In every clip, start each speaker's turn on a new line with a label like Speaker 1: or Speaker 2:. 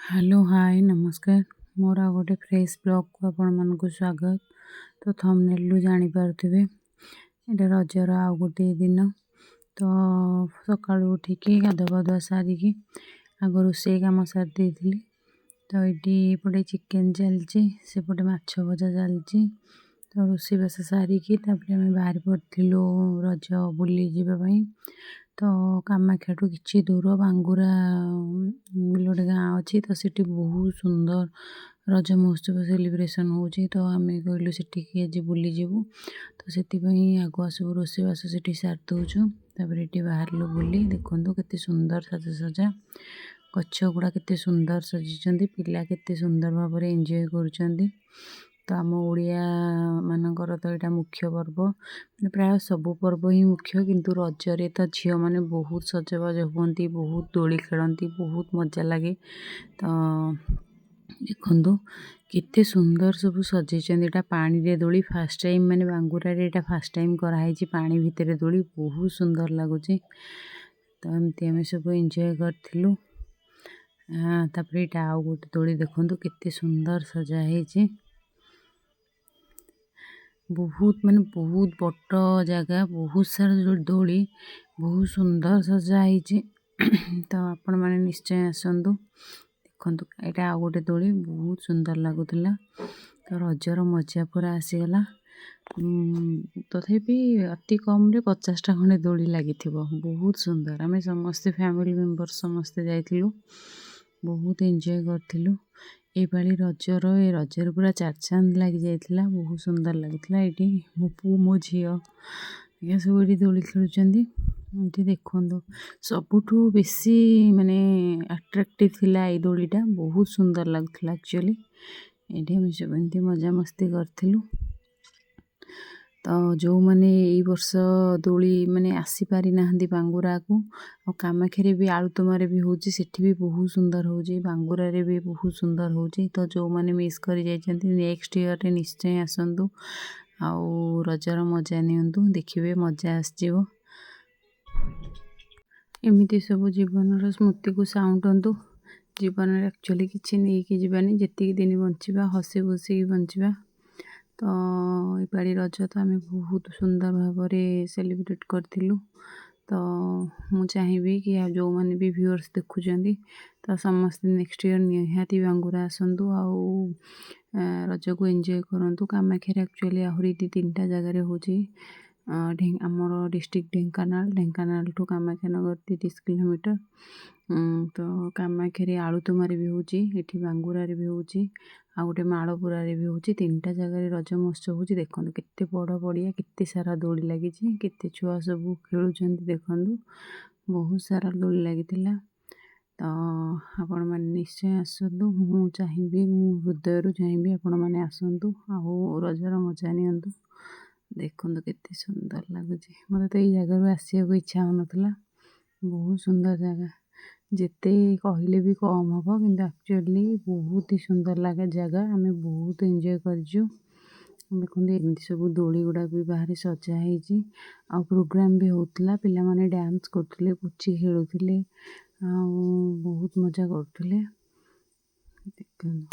Speaker 1: Hello, ହାଏ, ନମସ୍କାର। ମୋର ଆଉ ଗୋଟେ ଫ୍ରେଶ୍ ବ୍ଲଗ୍କୁ ଆପଣମାନଙ୍କୁ ସ୍ୱାଗତ। ତ ଥମ୍ବନେଲ୍ରୁ ଜାଣିପାରୁଥିବେ, ଏଇଟା ରଜର ଆଉ ଗୋଟିଏ ଦିନ। ତ ସକାଳୁ ଉଠିକି ଗାଧୁଆ ପାଧୁଆ ସାରିକି ଆଗ ରୋଷେଇ କାମ ସାରି ଦେଇଥିଲି। ତ ଏଇଠି ଏପଟେ ଚିକେନ୍ ଚାଲିଛି, ସେପଟେ ମାଛ ଭଜା ଚାଲିଛି। ତ ରୋଷେଇବାସ ସାରିକି ତାପରେ ଆମେ ବାହାରି ପଡ଼ିଥିଲୁ ରଜ ବୁଲି ଯିବା ପାଇଁ। ତ କାମାକ୍ଷାଠୁ କିଛି ଦୂର ବାଙ୍ଗୁରା ବୋଲି ଗୋଟେ ଗାଁ ଅଛି, ତ ସେଠି ବହୁତ ସୁନ୍ଦର ରଜ ମହୋତ୍ସବ ସେଲିବ୍ରେସନ୍ ହେଉଛି। ତ ଆମେ କହିଲୁ ସେଠିକି ଆଜି ବୁଲିଯିବୁ। ତ ସେଥିପାଇଁ ଆଗୁଆ ସବୁ ରୋଷେଇବାସ ସେଠି ସାରି ଦେଉଛୁ, ତାପରେ ଏଠି ବାହାରିଲୁ ବୁଲି। ଦେଖନ୍ତୁ କେତେ ସୁନ୍ଦର ସାଜସଜା, ଗଛ ଗୁଡ଼ା କେତେ ସୁନ୍ଦର ସଜେଇଛନ୍ତି, ପିଲା କେତେ ସୁନ୍ଦର ଭାବରେ ଏନ୍ଜୟ କରୁଛନ୍ତି। ତ ଆମ ଓଡ଼ିଆ ମାନଙ୍କର ତ ଏଇଟା ମୁଖ୍ୟ ପର୍ବ, ମାନେ ପ୍ରାୟ ସବୁ ପର୍ବ ହିଁ ମୁଖ୍ୟ, କିନ୍ତୁ ରଜରେ ତ ଝିଅମାନେ ବହୁତ ସଜବାଜ ହୁଅନ୍ତି, ବହୁତ ଦୋଳି ଖେଳନ୍ତି, ବହୁତ ମଜା ଲାଗେ। ତ ଦେଖନ୍ତୁ କେତେ ସୁନ୍ଦର ସବୁ ସଜେଇଛନ୍ତି। ଏଇଟା ପାଣିରେ ଦୋଳି, ଫାର୍ଷ୍ଟ ଟାଇମ୍, ମାନେ ବାଙ୍ଗୁରାରେ ଏଇଟା ଫାର୍ଷ୍ଟ ଟାଇମ୍ କରାହେଇଛି ପାଣି ଭିତରେ ଦୋଳି। ବହୁତ ସୁନ୍ଦର ଲାଗୁଛି। ତ ଏମିତି ଆମେ ସବୁ ଏନ୍ଜୟ କରିଥିଲୁ। ତାପରେ ଏଇଟା ଆଉ ଗୋଟେ ଦୋଳି, ଦେଖନ୍ତୁ କେତେ ସୁନ୍ଦର ସଜା ହେଇଛି। ବହୁତ ମାନେ ବହୁତ ବଡ଼ ଜାଗା, ବହୁତ ସାରା ଦୋଳି, ବହୁତ ସୁନ୍ଦର ସଜା ହେଇଛି। ତ ଆପଣମାନେ ନିଶ୍ଚୟ ଆସନ୍ତୁ। ଦେଖନ୍ତୁ ଏଇଟା ଆଉ ଗୋଟେ ଦୋଳି, ବହୁତ ସୁନ୍ଦର ଲାଗୁଥିଲା। ତ ରଜର ମଜା ପୁରା ଆସିଗଲା। ତଥାପି ଅତି କମ୍ରେ 50ଟା ଖଣ୍ଡେ ଦୋଳି ଲାଗିଥିବ। ବହୁତ ସୁନ୍ଦର। ଆମେ ସମସ୍ତେ ଫ୍ୟାମିଲି ମେମ୍ବର ସମସ୍ତେ ଯାଇଥିଲୁ, ବହୁତ ଏନ୍ଜୟ କରିଥିଲୁ। ଏଇପାଳି ରଜର ଏ ରଜରେ ପୁରା ଚାରି ଚାନ୍ଦ ଲାଗିଯାଇଥିଲା, ବହୁତ ସୁନ୍ଦର ଲାଗୁଥିଲା। ଏଇଠି ମୋ ପୁଅ, ମୋ ଝିଅ ଆଜ୍ଞା ସବୁ ଏଇଠି ଦୋଳି ଖେଳୁଛନ୍ତି। ଏଠି ଦେଖନ୍ତୁ, ସବୁଠୁ ବେଶୀ ମାନେ ଆଟ୍ରାକ୍ଟିଭ୍ ଥିଲା ଏଇ ଦୋଳିଟା, ବହୁତ ସୁନ୍ଦର ଲାଗୁଥିଲା ଆକ୍ଚୁଆଲି। ଏଇଠି ଆମେ ସବୁ ଏମିତି ମଜାମସ୍ତି କରିଥିଲୁ। ତ ଯେଉଁମାନେ ଏଇ ବର୍ଷ ଦୋଳି ମାନେ ଆସିପାରିନାହାନ୍ତି ବାଙ୍ଗୁରାକୁ, ଆଉ କାମାକ୍ଷାରେ ବି ଆଳୁତମାରେ ବି ହେଉଛି, ସେଠି ବି ବହୁତ ସୁନ୍ଦର ହେଉଛି, ବାଙ୍ଗୁରାରେ ବି ବହୁତ ସୁନ୍ଦର ହେଉଛି। ତ ଯେଉଁମାନେ ମିସ୍ କରି ଯାଇଛନ୍ତି, ନେକ୍ସଟ ଇୟର୍ରେ ନିଶ୍ଚୟ ଆସନ୍ତୁ ଆଉ ରଜର ମଜା ନିଅନ୍ତୁ, ଦେଖିବେ ମଜା ଆସିଯିବ। ଏମିତି ସବୁ ଜୀବନର ସ୍ମୃତିକୁ ସାଉଁଟନ୍ତୁ। ଜୀବନରେ ଆକ୍ଚୁଆଲି କିଛି ନେଇକି ଯିବାନି, ଯେତିକି ଦିନ ବଞ୍ଚିବା ହସି ଖୁସିକି ବଞ୍ଚିବା। ତ ଏପାଳି ରଜ ତ ଆମେ ବହୁତ ସୁନ୍ଦର ଭାବରେ ସେଲିବ୍ରେଟ୍ କରିଥିଲୁ। ତ ମୁଁ ଚାହିଁବି କି ଆଉ ଯେଉଁମାନେ ବି ଭିଉଅର୍ସ ଦେଖୁଛନ୍ତି, ତ ସମସ୍ତେ ନେକ୍ସଟ ଇୟର୍ ନିହାତି ବାଙ୍ଗୁରା ଆସନ୍ତୁ ଆଉ ରଜକୁ ଏନ୍ଜୟ କରନ୍ତୁ। କାମାକ୍ଷାରେ ଆକ୍ଚୁଆଲି ଆହୁରି 2 3ଟା ଜାଗାରେ ହେଉଛି। ଆମର ଡିଷ୍ଟ୍ରିକ୍ଟ ଢେଙ୍କାନାଳ, ଢେଙ୍କାନାଳଠୁ କାମାକ୍ଷାନଗର 30 କିଲୋମିଟର। ତ କାମାକ୍ଷାରେ ଆଳୁତୁମାରେ ବି ହେଉଛି, ଏଠି ବାଙ୍ଗୁରାରେ ବି ହେଉଛି, ଆଉ ଗୋଟେ ମାଳପୁରାରେ ବି ହେଉଛି। 3ଟା ଜାଗାରେ ରଜ ମହୋତ୍ସବ ହେଉଛି। ଦେଖନ୍ତୁ କେତେ ବଡ଼ ପଡ଼ିଆ, କେତେ ସାରା ଦୋଳି ଲାଗିଛି, କେତେ ଛୁଆ ସବୁ ଖେଳୁଛନ୍ତି। ଦେଖନ୍ତୁ ବହୁତ ସାରା ଦୋଳି ଲାଗିଥିଲା। ତ ଆପଣମାନେ ନିଶ୍ଚୟ ଆସନ୍ତୁ। ମୁଁ ଚାହିଁବି, ମୁଁ ହୃଦୟରୁ ଚାହିଁବି ଆପଣମାନେ ଆସନ୍ତୁ ଆଉ ରଜର ମଜା ନିଅନ୍ତୁ। ଦେଖନ୍ତୁ କେତେ ସୁନ୍ଦର ଲାଗୁଛି। ମୋତେ ତ ଏଇ ଜାଗାରୁ ଆସିବାକୁ ଇଚ୍ଛା ହେଉନଥିଲା। ବହୁତ ସୁନ୍ଦର ଜାଗା, ଯେତେ କହିଲେ ବି କମ୍ ହେବ, କିନ୍ତୁ ଆକ୍ଚୁଆଲି ବହୁତ ହି ସୁନ୍ଦର ଲାଗେ ଜାଗା। ଆମେ ବହୁତ ଏନ୍ଜୟ କରିଛୁ। ଦେଖନ୍ତୁ ଏମିତି ସବୁ ଦୋଳି ଗୁଡ଼ାକ ବି ବାହାରେ ସଜା ହେଇଛି, ଆଉ ପ୍ରୋଗ୍ରାମ୍ ବି ହେଉଥିଲା। ପିଲାମାନେ ଡ୍ୟାନ୍ସ କରୁଥିଲେ, ପୁଚି ଖେଳୁଥିଲେ ଆଉ ବହୁତ ମଜା କରୁଥିଲେ। ଦେଖନ୍ତୁ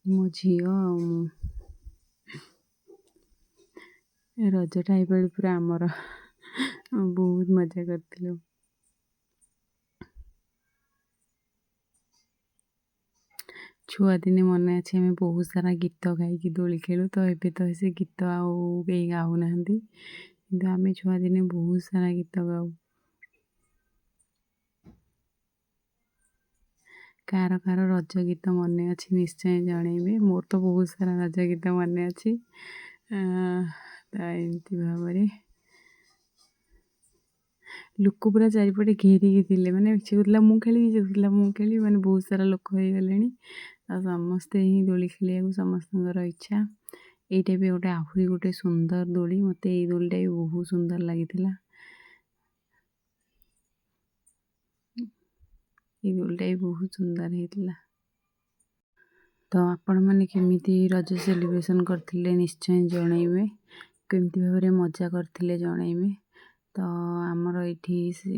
Speaker 1: ମୋ ଝିଅ ଆଉ ମୁଁ, ରଜଟା ଏଇପାଳି ପୁରା ଆମର, ବହୁତ ମଜା କରିଥିଲୁ। ଛୁଆଦିନେ ମନେ ଅଛି ଆମେ ବହୁତ ସାରା ଗୀତ ଗାଇକି ଦୋଳି ଖେଳୁ। ତ ଏବେ ତ ସେ ଗୀତ ଆଉ କେହି ଗାଉନାହାନ୍ତି, କିନ୍ତୁ ଆମେ ଛୁଆଦିନେ ବହୁତ ସାରା ଗୀତ ଗାଉ। କାହାର କାହାର ରଜ ଗୀତ ମନେ ଅଛି ନିଶ୍ଚୟ ଜଣେଇବେ। ମୋର ତ ବହୁତ ସାରା ରଜ ଗୀତ ମନେ ଅଛି। ତ ଏମିତି ଭାବରେ ଲୋକ ପୁରା ଚାରିପଟେ ଘେରିକି ଥିଲେ, ମାନେ ସେ କହୁଥିଲା ମୁଁ ଖେଳିବି, ସେ କହୁଥିଲା ମୁଁ ଖେଳିବି, ମାନେ ବହୁତ ସାରା ଲୋକ ହେଇଗଲେଣି। ଆଉ ସମସ୍ତେ ହିଁ ଦୋଳି ଖେଳିବାକୁ ସମସ୍ତଙ୍କର ଇଚ୍ଛା। ଏଇଟା ବି ଗୋଟେ ଆହୁରି ଗୋଟେ ସୁନ୍ଦର ଦୋଳି, ମୋତେ ଏଇ ଦୋଳିଟା ବି ବହୁତ ସୁନ୍ଦର ଲାଗିଥିଲା। ଏଇ ଦୋଳିଟା ବି ବହୁତ ସୁନ୍ଦର ହେଇଥିଲା। ତ ଆପଣମାନେ କେମିତି ରଜ ସେଲିବ୍ରେସନ୍ କରିଥିଲେ ନିଶ୍ଚୟ ଜଣେଇବେ, କେମିତି ଭାବରେ ମଜା କରିଥିଲେ ଜଣେଇବେ। ତ ଆମର ଏଇଠି ସେ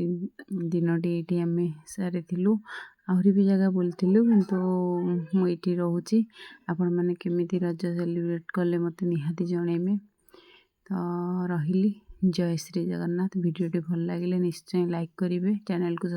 Speaker 1: ଦିନଟି ଏଇଠି ଆମେ ସାରିଥିଲୁ। ଆହୁରି ବି ଜାଗା ବୁଲିଥିଲୁ, କିନ୍ତୁ ମୁଁ ଏଇଠି ରହୁଛି। ଆପଣମାନେ କେମିତି ରଜ ସେଲିବ୍ରେଟ୍ କଲେ, ମୋତେ ନିହାତି ଜଣେଇବେ। ତ ରହିଲି, ଜୟ ଶ୍ରୀ ଜଗନ୍ନାଥ। ଭିଡ଼ିଓଟି ଭଲ ଲାଗିଲେ ନିଶ୍ଚୟ ଲାଇକ୍ କରିବେ, ଚ୍ୟାନେଲକୁ